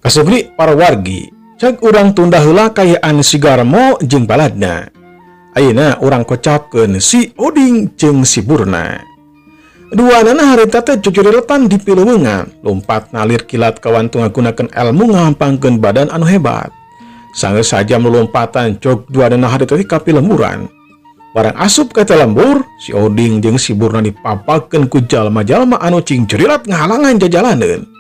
Kasugri para wargi, cag urang tunda heula kaayaan si Garmo jeung baladna. Ayeuna urang kocapkeun si Oding jeung si Burna. Duanana harita teh jujuriletan di pileuweungan, lumpat nalir kilat kawantu ngagunakeun elmu ngahampangkeun badan anu hebat. Sanggeus sajam lulumpatan jog duanana harita teh ka pilemburan. Barang asup ka eta lembur, si Oding jeung si Burna dipapakeun ku jalma-jalma anu cingcurilat ngahalangan jajalaneun.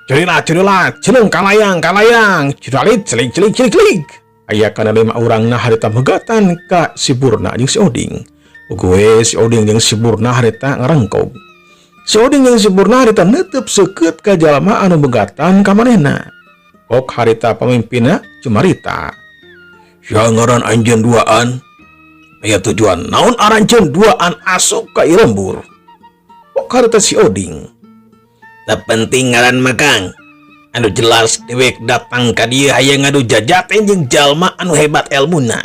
Curilat, curilat, cileung kalayang, kalayang, curalit, celing, celing, celing, celing. Aya kana lima urangna harita megatan ka si Burna jeung si Oding. Gue si Oding jeung si Burna harita ngarengkog. Si Oding jeung si Burna harita neuteub seukeut ka jalma anu megatan ka manehna. Kok harita pamimpinna cumarita. Sia ngaran anjeun duaan? Aya tujuan naon aranjeun duaan asup ka ieu lembur? Kok harita si Oding? Teu penting ngaran mah, Kang. Anu jelas dewek datang ka dieu hayang ngadu jajaten jeung jalma anu hebat elmuna.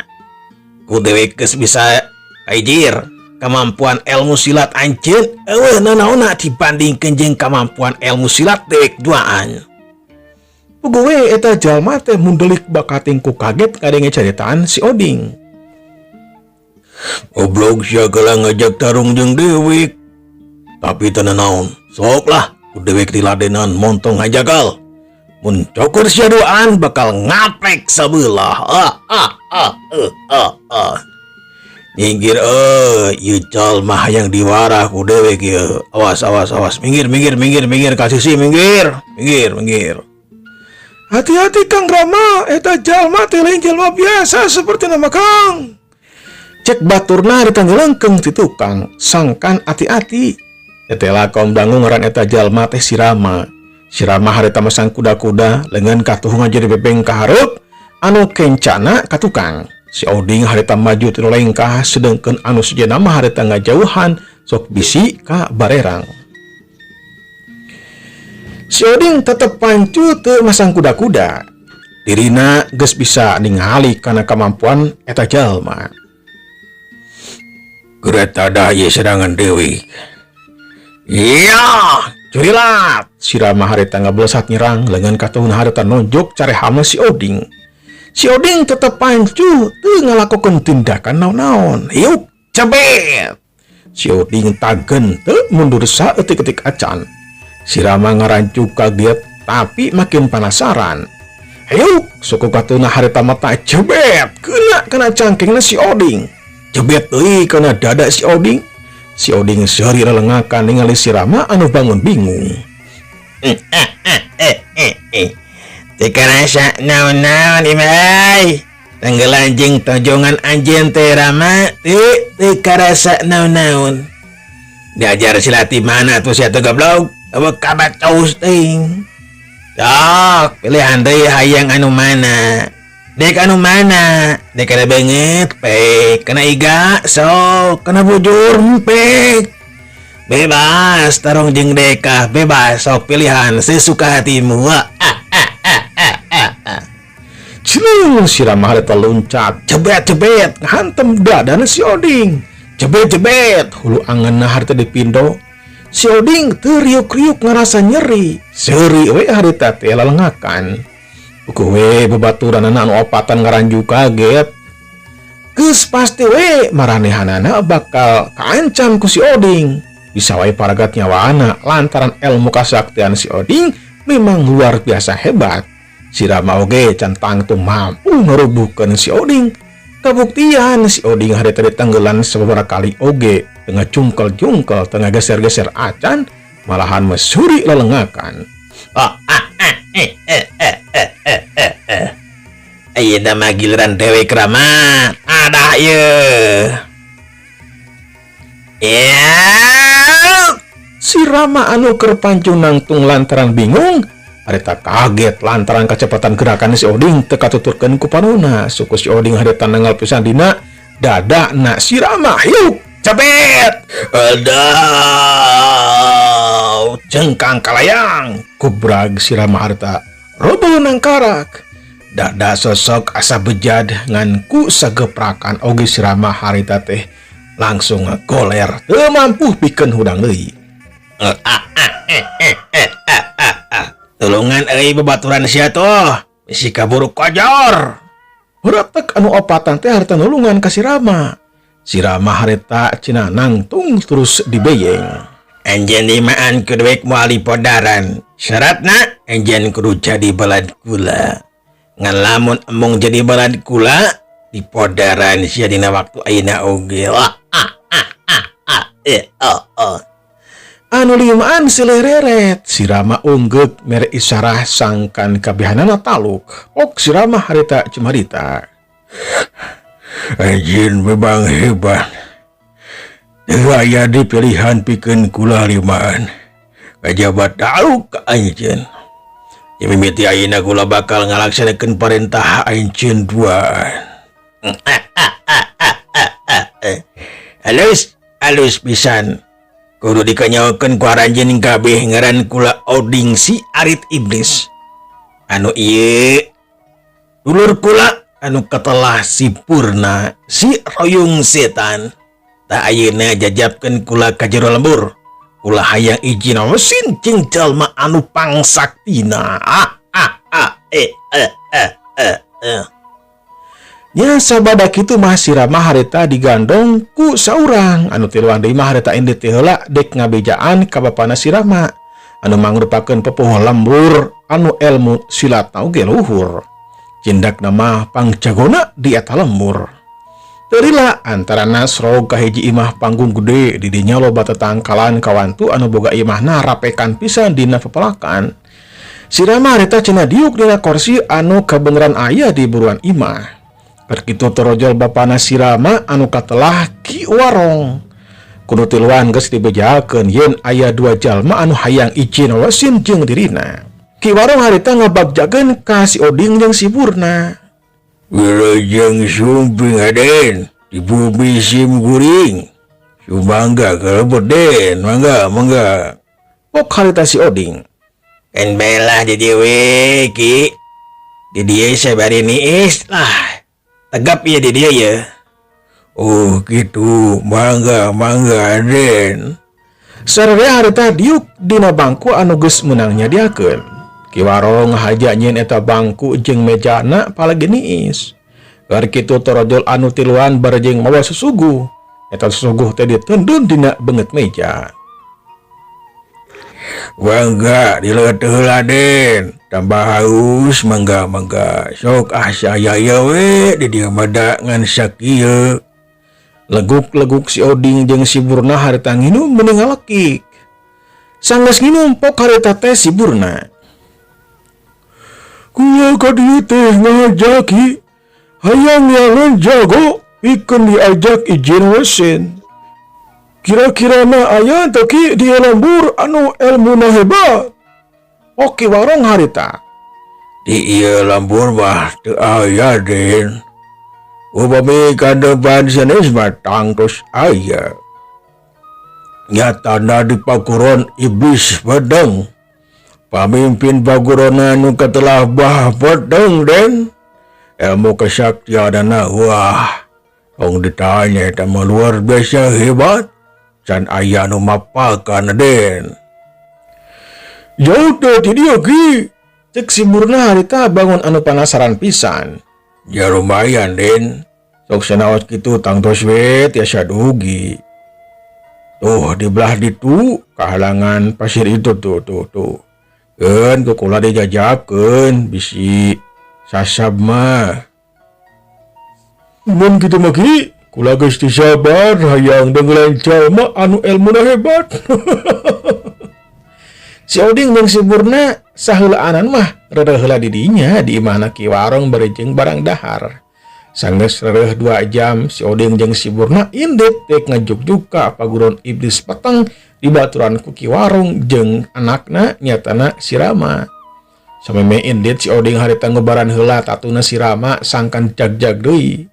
Ku dewek geus bisa kaijir kemampuan ilmu silat anjeun euweuh nanaonna dibandingkeun jeung kemampuan ilmu silat dewek duaan. Puguh we eta jalma teh mundelik bakating ku kaget ngadenge caritaan si Oding. Goblok sia geula ngajak tarung jeung dewek. Tapi teu nanaon, sok lah ku dewek diladenan montong ngajagal. Mun cokur sia duaan bakal ngaplek sabelah. Ah ah ah eh, ah ah. Minggir eh, ieu jalma hayang diwarah ku dewek ieu. Awas, awas, awas, minggir, minggir, minggir, minggir ka sisi, minggir, minggir, minggir. Hati-hati, Kang Rama, eta jalma teh lain jalma biasa seperti nama Kang. Cek baturna harita ngelengkeng ti tukang, sangkan hati-hati. Tetela kaum dangu ngaran eta jalma teh si Rama. Si Rama harita masang kuda-kuda, lengan katuhu ngajadi bebeng ka hareup, anu kencana ka tukang. Si Oding harita maju tilu lengkah, sedengkeun anu sejenna mah harita ngajauhan sok bisi ka barerang. Si Oding tetep pancu teu masang kuda-kuda. Dirina geus bisa ningali kana kemampuan eta jalma. Kereta dah ye serangan deui. Iya, curilat. Si Rama harita ngabelesat nyerang, lengan katuhun harita nonjok carehamna si Oding. Si Oding tetep pancu teu ngalakukeun tindakan naon-naon. Yuk, cebet. Si Oding tagen teu mundur saeutik-eutik acan. Si Rama ngarancu kaget tapi makin penasaran. Yuk, suku katuna harita mata cebet, kena kena cangkengna si Oding. Cebet deui kana dada si Oding. Si Oding seuri lelengakan ningali si Rama anu bangun bingung. Eh eh eh eh eh. Teu karasa naon-naon imai. Tenggelan jeung tojongan anjeun teh, Rama, teu teu karasa naon-naon. Diajar silat di mana tuh sia teh, goblok? Eueuh kabacaus teuing. Sok, pilihan deui hayang anu mana? Dek anu mana? Dek kana beungeut, pek. Kana iga, sok. Kana bujur, pek. Bebas, tarung jeung deka, bebas, sok pilihan sesuka hatimu. Ah, ah, ah, ah, ah, ah. Cileung si Rama harita loncat, cebet-cebet, ngahantem dadana si Oding. Cebet-cebet, hulu angeunna harita dipindo. Si Oding teu riuk-riuk ngarasa nyeri. Seuri we harita teh lalengakan. Puguh we babaturanana anu opatan ngaranju kaget. Geus pasti we maranehanana bakal kaancam ku si Oding. Bisa wae paragat nyawana lantaran ilmu kasaktian si Oding memang luar biasa hebat. Si Rama oge can tangtu mampu ngerubuhkeun si Oding. Kabuktian si Oding harita ditenggelan sababaraha kali oge tengah jungkel-jungkel tengah geser-geser acan malahan mesuri lelengakan. Oh, ah, ah, eh, eh, eh, eh, eh, eh, eh. Ayeuna mah giliran dewek, Rama. Ada ieu. Ya. Si Rama anu keur pancung nangtung lantaran bingung, harita kaget lantaran kecepatan gerakan si Oding teu katuturkeun ku panona. Suku si Oding harita nanggal pisan dina dada na si Rama. Hiuk, cebet. Adaw, cengkang kalayang. Kubrag si Rama harita roboh nangkarak. Dada sosok asa bejad ngan ku sageprakan oge si Rama harita teh langsung goler teu mampu pikeun hudang deui. Ah, ah, eh, eh, eh, ah, ah, ah. Tulungan euy babaturan sia tuh, bisi kaburu kojor. Heuretek anu opatan teh harita nulungan ka si Rama. Si Rama harita cenah nangtung terus dibeyeng. Anjeun limaan kudu rek moal dipodaran. Syaratna anjeun kudu jadi balad kula. Ngan lamun embung jadi balad kula, dipodaran sia dina waktu ayeuna oge. Ah ah ah ah ah eh oh oh. Anu limaan silih reret, si Rama unggeuk mere isarah sangkan kabehanana taluk. Ok si Rama harita cumarita. Anjeun memang hebat. Teu aya di pilihan pikeun kula limaan. Kajaba taluk ka anjeun. Ya mimiti ayeuna kula bakal ngalaksanakeun parentah anjeun duaan. Alus, alus pisan. Kudu dikanyaokeun ku aranjeun kabeh ngaran kula Oding si Arit Iblis. Anu ieu dulur kula anu katelah si Purna si Royung Setan. Tak ayeuna jajabkeun kula ka jero lembur. Kula hayang izin mesin jeung jalma anu pangsaktina. Ah ah ah eh eh eh eh eh. Nya sabada kitu mah si Rama harita digandong ku saurang anu tiluan deui mah harita indit teh heula dek ngabejaan ka bapana si Rama anu mangrupakeun pepuh lembur anu elmu silatna oge luhur. Cindakna mah pangjagona di eta lembur. Teu lila antarana srog ka hiji imah panggung gede di dinya loba tetangkalan kawantu anu boga imahna rapekan pisan dina pepelakan. Si Rama harita cenah diuk dina korsi anu kabeneran aya di buruan imah. Keur kitu torojol bapana si Rama anu katelah Ki Warong. Kudu tiluan geus dibejakeun yen aya dua jalma anu hayang izin wasin jeung dirina. Ki Warong harita ngabagjakeun ka si Oding jeung si Purna. Wilujeng sumping Aden di bumi sim guring. Sumangga kalebet Den, mangga mangga. Pok harita si Oding. Kan belah di dieu Ki. Di dieu sabari niis lah. Tegap ya di dia ya. Oh gitu, mangga mangga Aden. Sararea harita diuk dina bangku anu geus meunang nyadiakeun. Ki Warong ngahaja nyieun eta bangku jeung mejana palagi niis. Keur kitu torojol anu tiluan barejeng mawa susuguh. Eta susuguh teh diteundun dina beungeut meja. Mangga dileueut heula Den. Tambah haus mangga mangga. Sok ah saya ieu we di dieu mah da ngan sakieu. Leguk-leguk si Oding jeung si Burna harita nginum meni ngalekik. Sanggeus nginum pok harita teh si Burna. Kula ka dieu teh ngahaja Ki. Hayang neangan jago pikeun diajak izin wesen. Kira-kira na aya teu Ki di lembur anu elmuna hebat. Oke Warong harita. Di ieu lembur mah teu aya Den. Upami ka depan sanes mah tangtos aya. Nyatana di paguron iblis pedeng. Pamimpin pagurona anu katelah bah pedeng Den. Ilmu kesaktianana wah tong ditanya eta mah luar biasa hebat. Can aya nu mapakan Den. Jauh teh ti dieu Ki. Cek si Burna harita bangun anu panasaran pisan. Ya lumayan Den. Sok sanaos kitu tangtos we tiasa dugi. Tuh di belah ditu kahalangan pasir itu tuh tuh tuh. Keun ku kula dijajakeun bisi sasab mah. Mun kitu mah Ki, kula geus teu sabar hayang dengeulan jalma anu elmuna hebat. Si Oding jeung si Burna saheulaanan mah reureuh heula di dinya di imahna Ki Warong bari jeung barang dahar. Sanggeus reureuh 2 jam si Oding jeung si Burna indit dek ngajugjug ka paguron iblis peteng di baturan ku Ki Warong jeung anakna nyatana si Rama. Sameme indit si Oding harita ngubaran heula tatuna si Rama sangkan jag-jag deui.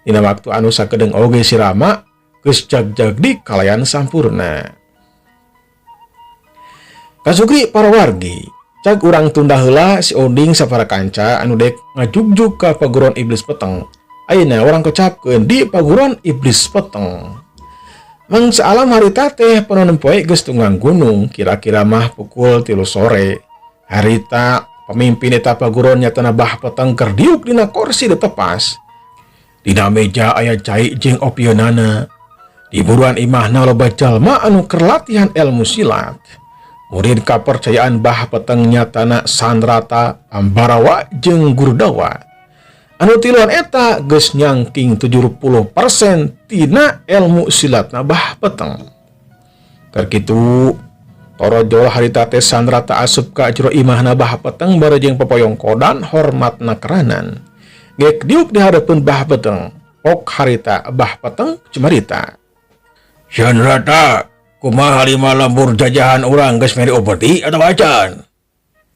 Dina waktu anu sakedeung oge si Rama geus jag-jag di kalayan sampurna. Kasukri para wargi, cag urang tunda heula si Oding sapara kanca anu dek ngajugjug ka paguron iblis peteng. Ayeuna urang kecapkeun di paguron iblis peteng. Mangsa alam harita teh panon poe geus tunggang gunung, kira-kira mah pukul 3 sore. Harita pemimpin eta paguron nyatana Bah Peteng keur diuk dina kursi tepas. Dina meja aya cai jeung opieunana. Di buruan imahna loba jalma anu keur latihan ilmu silat. Murid kapercayaan Bah Peteng nyatana Sandrata, Ambarawa jeung Gurdawa. Anu tiluan eta geus nyangking 70% tina ilmu silatna Bah Peteng. Keur kitu torojol harita teh Sandrata asup ka jero imahna Bah Peteng bari jeung popoyongkodan hormatna keranan. Gek diuk di hareupeun Bah Peteng. Pok harita Bah Peteng cumarita. Sandrata, kumaha lima lembur jajahan urang, geus mere upeti atau acan?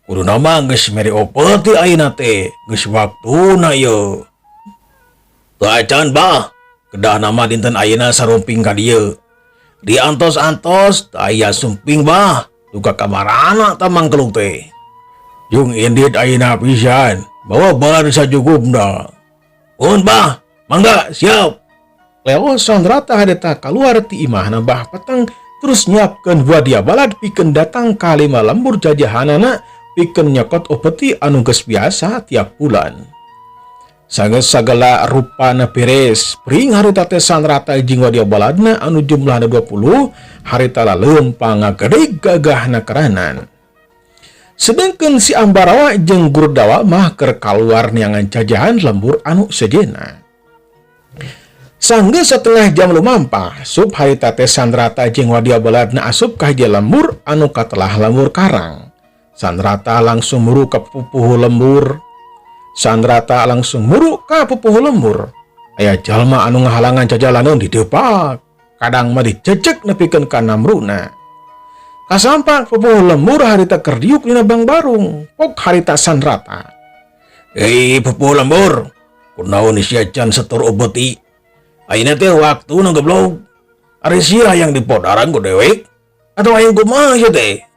Kuduna mah geus mere upeti ayeuna teh, geus waktuna ieu. Teu acan, Bah, kedahna mah dinten ayeuna sarumping ka dieu. Di antos-antos teu aya sumping, Bah, duka kamarana tah mangkeluk teh. Jung indit ayeuna pisan, bawa balad sajukupna. Mun, Bah, mangga siap. Leo Sandrata harita kaluar ti imahna Bah Peteng terus nyiapkeun wadia balad pikeun datang ka lima lembur jajahanana pikeun nyokot upeti anu geus biasa tiap bulan. Sanggeus sagala rupana beres, pring harita teh Sandrata jeung wadia baladna anu jumlahna 20 harita laleumpang ngagede gagahna keranan. Sedangkan si Ambarawa jeung Gurdawa mah keur kaluar neangan jajahan lembur anu sejenna. Sanggeus setengah jam lumampah, sup harita teh Sandrata jeung wadia baladna asup ka hiji lembur anu katelah lembur karang. Sandrata langsung muru ka pupuhu lembur. Sandrata langsung muru ka pupuhu lembur. Aya jalma anu ngahalangan jajalaneun didepak. Kadang mah dicecek nepikeun ka namruna. Kasampak pupuhu lembur harita keur diuk dina bangbarung. Pok harita Sandrata. Hei pupuhu lembur, kunaon sia can setor upeti? Ayeuna teh waktuna, goblok. Ari sia hayang dipodaran ku dewek atau hayang kumaha sia teh?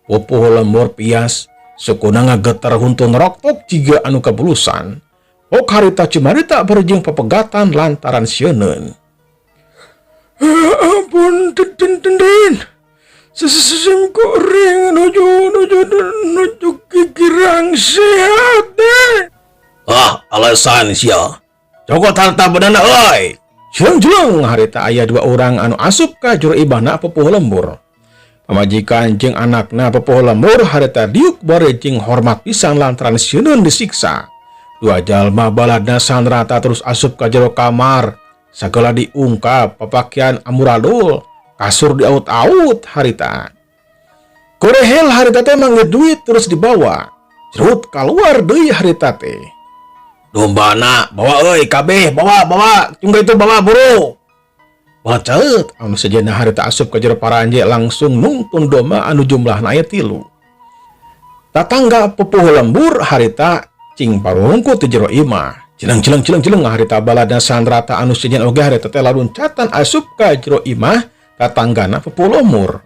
Pupuhu lembur pias, sukuna ngageter huntun roktok jiga anu kabulusan. Pok harita cumarita bari jeung papegatan lantaran sieuneun. Ampun, den den den den. Sim kuring nuju nuju nuju kikirang sehat deh. Ah, alasan sia. Cokot harta bendana euy. Jeleng-jeleng harita aya dua orang anu asup ka jero imahna pupuhu lembur. Pamajikan jeung anakna pupuhu lembur harita diuk bari jeung hormat pisan lantaran sieuneun disiksa. Dua jalma baladna Sandrata terus asup ka jero kamar. Sagala diungkap, papakian amuradul, kasur diaut-aut harita. Korehel harita teh manggil duit terus dibawa. Cerut keluar deui harita teh. Dombana bawa euy, kabeh bawa, bawa tunggu itu, bawa buru. Bacet anu sejenna harita asup ka jero paranje langsung nungtun domba anu jumlahna aya 3. Tatangga pupuhu lembur harita cing parungku ti jero imah. Cileng cileng cileng cileng harita balada Sandrata anu sejen oge harita teh laluncatan asup ka jero imah tatanggana pupuhu lembur.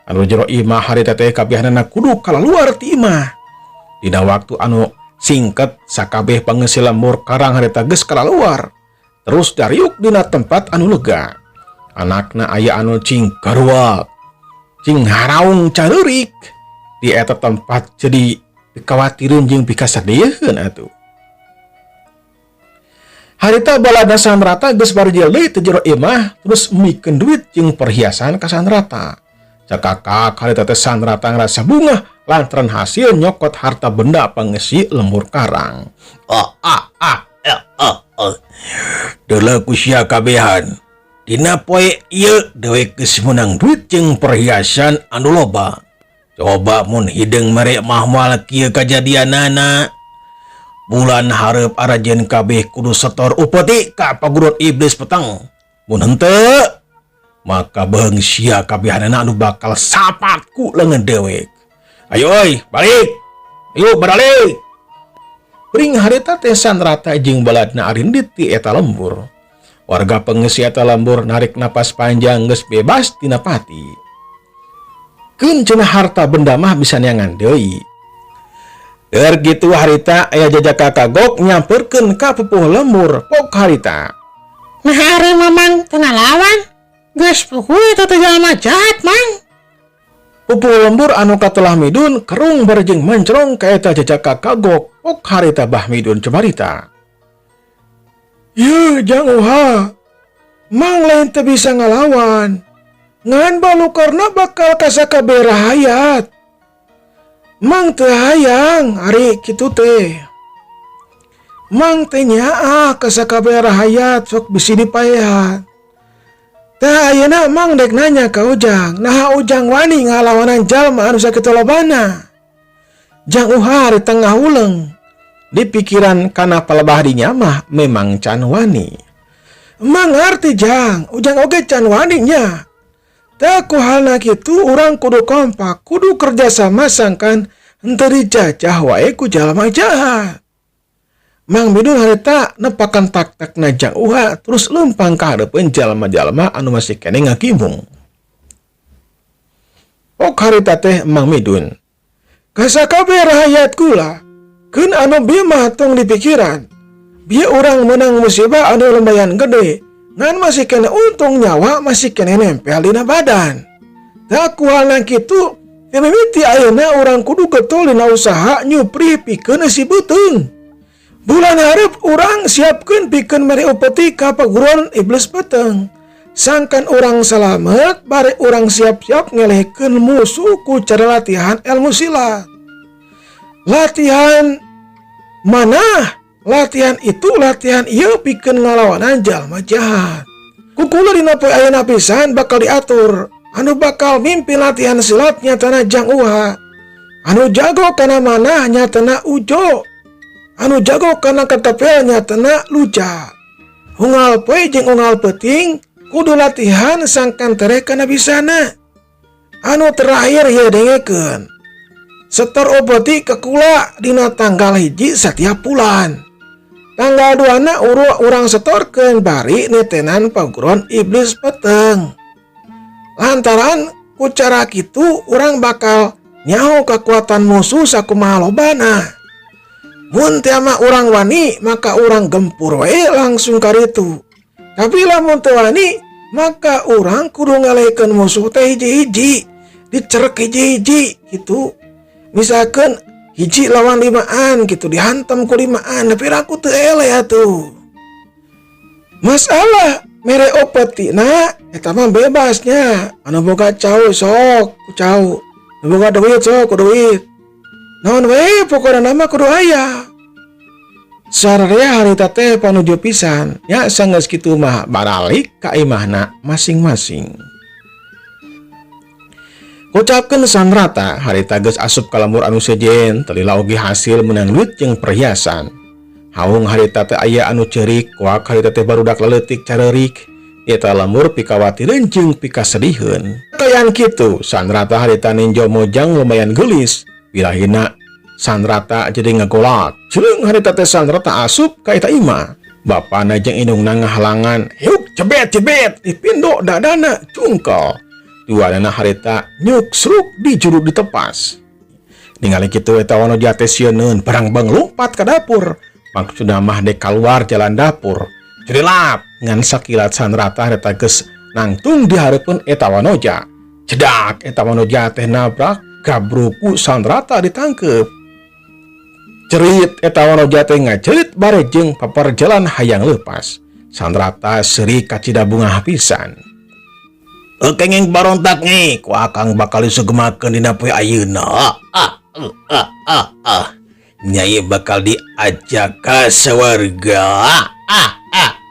Anu jero imah harita teh kabihanana kudu kalaluar ti imah. Dina waktu anu singkat sakabeh pangeusi lembur karang harita geus kalaluar. Terus dariuk dina tempat anu lega. Anakna aya anu cing garuak, cing haraung careurik. Di eta tempat jadi dikawatireun jeung pikasadieun atuh. Harita balada Sandrata geus barjil deui teh jero imah terus mikeun duit jeung perhiasan ka Sandrata. Cakakak harita teh Sandrata ngerasa bungah lantaran hasil nyokot harta benda pangeusi lembur karang. Ah ah ah eh, ah ah. Deuleu ku sia kabehan. Dina poe ieu dewek geus meunang duit jeung perhiasan anu loba. Coba mun hideung mere mah moal kieu kajadianana. Bulan hareup aranjeun kabeh kudu setor upeti ka paguron iblis peteng. Mun henteu maka beheung sia kabehanana anu bakal sapat ku leungeun dewek. Ayo euy, balik. Ayo baralik. Pring harita teh Sandrata jeung baladna arindit ti eta lembur. Warga pengeusi eta lembur narik napas panjang geus bebas tina pati. Keun cenah harta benda mah bisa neangan deui. Keur kitu harita aya jajaka kagok nyamperkeun ka pupuh lembur pok harita. Nah, ari Mamang teu ngalawan. Geus puguh eta teh jalma jahat, Mang. Pupuhu lembur anu katelah Midun kerung bari jeung mencrong ka eta jajaka kagok pok harita Bah Midun camarita. Yeuh Jang Uha, Mang lain teu bisa ngalawan. Ngan balukarna bakal ka sakabeh rahayat. Mang teu hayang ari kitu teh. Mang teh nyaah ka sakabeh rahayat sok bisi dipaehan. Tah ayeuna Mang dek nanya ka Ujang, naha Ujang wani ngalawanan jalma anu sakitu lobana? Jang Uha harita ngahuleng. Di pikiran kana palebah dinya mah memang can wani. Mang ngarti Jang, Ujang oge can wani nya. Tah ku halna kitu urang kudu kompak, kudu kerjasama sangkan henteu dijajah wae ku jalma jahat. Mang Midun harita nepakan tak-takna Jang Uha terus leumpang ka hareupeun jalma-jalma anu masih keneh ngakimung. Ok harita teh Mang Midun. Ka sakabeh rahayat kula, keun anu bieu mah tong dipikiran. Bieu urang meunang musibah anu lumayan gede. Ngan masih keneh untung nyawa masih keneh nempel dina badan. Tah ku halna kitu, ti mimiti ayeuna urang kudu getol dina usaha nyuprih pikeun eusi beuteung. Bulan hareup urang siapkeun pikeun mere upeti ka paguruan iblis beuteung. Sangkan urang salamet bari urang siap-siap ngelehkeun musuh ku cara latihan ilmu silat. Latihan manah? Latihan itu latihan ieu pikeun ngalawanan jalma jahat. Ku kula dina poe ayeuna pisan bakal diatur. Anu bakal mimpin latihan silat nyatana Jang Uha. Anu jago kana manah nyatana Ujo. Anu jago kana ketepel nyatana Luja. Unggal poe jeung unggal peuting kudu latihan sangkan tereh kana bisana. Anu terakhir ieu dengekeun. Setor upeti ka kula dina tanggal 1 satiap bulan. Tanggal 2 na urang setorkeun bari netenan paguron iblis peteng. Lantaran ku cara kitu urang bakal nyaho kekuatan musuh sakumaha lobana. Mun teu mah urang wani maka urang gempur wae langsung karitu. Tapi lamun teu wani maka urang kudu ngalehkeun musuh teh hiji-hiji, dicerek hiji-hiji gitu. Misalkan hiji lawan limaan gitu dihantam ku limaan tapi aku teu eleh atuh. Masalah mere upetina eta mah bebasnya. Anu boga cau sok ku cau. Anu boga duit sok ku duit. Naon we pokona nama kudu aya. Sararea harita teh panuju pisan nya sanggeus kitu mah baralik ka imahna masing-masing. Kocapkeun Sandrata harita geus asup ka lembur anu sejen telila oge hasil meunang duit jeung perhiasan. Haung harita teh aya anu ceurik kuak harita teh barudak leutik careurik. Eta lembur pikawatireun jeung pikasediheun. Kaayaan kitu Sandrata harita ninjo mojang lumayan geulis. Birahina Sandrata jadi ngagolak. Jeleung harita teh Sandrata asup ka eta imah. Bapana jeung indungna ngahalangan. Hiuk cebet-cebet dipindo dadana cungkel. Duanana harita nyuksruk di juru ditepas. Ningali kitu eta wanoja teh sieuneun barang bang lompat ka dapur. Maksudna mah dek kaluar jalan dapur. Cerilap ngan sakilat Sandrata harita geus nangtung di hareupeun eta wanoja. Cedak eta wanoja teh nabrak gabruku Sandrata ditangkep. Cerit eta wanoja teh ngacerit bare jeung paparjalan hayang leupas. Sandrata seuri kacida bungah pisan. Kenging barontak nih, ku akang bakal disugemakeun dina poe ayeuna. Ah, ah, ah, ah, ah. Nyai bakal diajak ka sawarga. Ah, ah,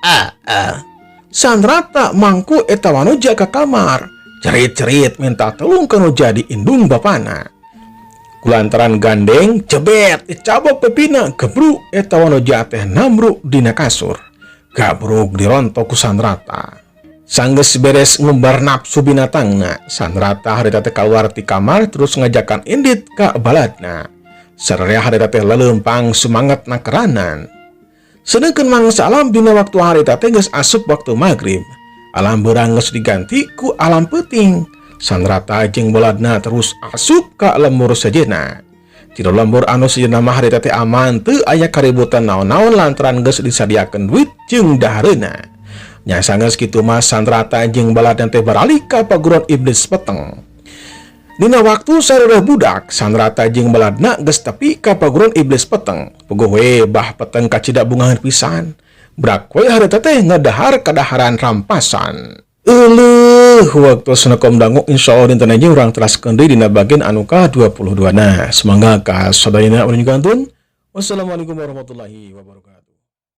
ah, ah. Sandrata mangku eta wanoja ka kamar. Cerit-cerit minta tolong ka nu jadi indung bapana. Kulantaran gandeng cebet dicabok pepina gebruk eta wanoja teh namruk dina kasur. Gabruk dirontok ku Sandrata. Sanggeus beres ngumbar nafsu binatangna, Sandrata harita teh kaluar ti kamar terus ngajakan indit ka baladna. Sararea harita teh leleumpang sumanget nakeranan. Sedengkeun mangsa alam dina waktu harita teh geus asup waktu maghrib. Alam beurang geus diganti ku alam peuting. Sandrata jeung baladna terus asup ka lembur sejenna. Jero lembur anu sejenna mah harita teh aman teu aya kaributan naon-naon lantaran geus disadiakeun duit jeung dahareuna. Nya sanggeus kitu mah Sandrata jeung baladna teh baralik ka paguron iblis peteng. Dina waktu sareureun budak, Sandrata jeung baladna geus tepi ka paguron iblis peteng. Puguh we bah peteng kacida bungahan pisan. Brak we harita teh ngadahar kadaharan rampasan. Euleuh, waktu kom dangu, insyaallah dinten aja urang teraskeun deui dina bagian anu ka-22. Nah, semoga ka sadayana ulun gantun. Wassalamualaikum warahmatullahi wabarakatuh.